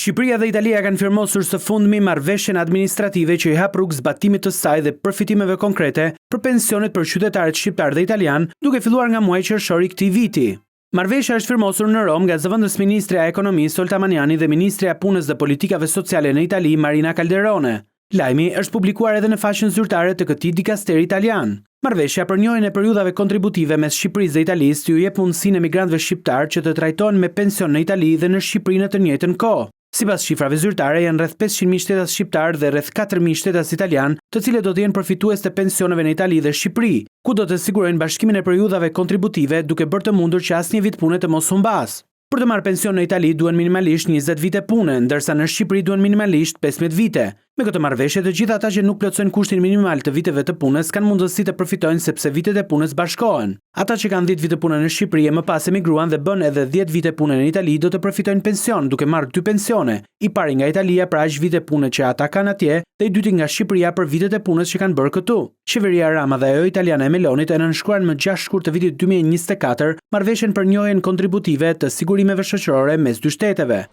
Shqipëria dhe Italia kanë firmosur së fundmi marrëveshjen administrative që i hap rrugë zbatimit të saj dhe përfitimeve konkrete për pensionet për qytetarët shqiptarë dhe italianë, duke filluar nga muaji qershor i këtij viti. Marrëveshja është firmosur në Romë nga zëvendësministrja e Ekonomisë Olta Manjani dhe ministrja e Punës dhe Politikave Sociale në Itali Marina Calderone. Lajmi është publikuar edhe në faqen zyrtare të këtij dikasteri italian. Marrëveshja për njohjen e periudhave kontributive mes Shqipërisë dhe Italisë ju jep mundësinë emigrantëve shqiptarë që të trajtohen me pension në Itali dhe në Shqipëri në të njëjtën kohë. Sipas shifrave zyrtare janë rreth 500.000 shtetas shqiptarë dhe rreth 4.000 shtetas italianë, të cilët do të jenë përfitues të pensioneve në Itali dhe Shqipëri, ku do të sigurojnë bashkimin e periudhave kontributive duke bërë të mundur që asnjë vit pune të mos humbasë. Për të marrë pension në Itali duhen minimalisht 20 vite pune, ndërsa në Shqipëri duhen minimalisht 15 vite. Me këtë marrëveshje të gjithë ata që nuk plotësojnë kushtin minimal të viteve të punës kanë mundësi të përfitojnë sepse vitet e punës bashkohen. Ata që kanë 10 vite pune në Shqipëri e më pas emigruan dhe bënë edhe 10 vite pune në Itali do të përfitojnë pension duke marrë dy pensione, i pari nga Italia për aq vite pune që ata kanë atje dhe i dyti nga Shqipëria për vitet e punës që kanë bërë këtu. Qeveria Rama dhe ajo italiane e Melonit e nënshkruan më 6 shkurt të vitit 2024 marrëveshjen për njohjen kontributive të sigurimeve shoqërore mes dy shteteve.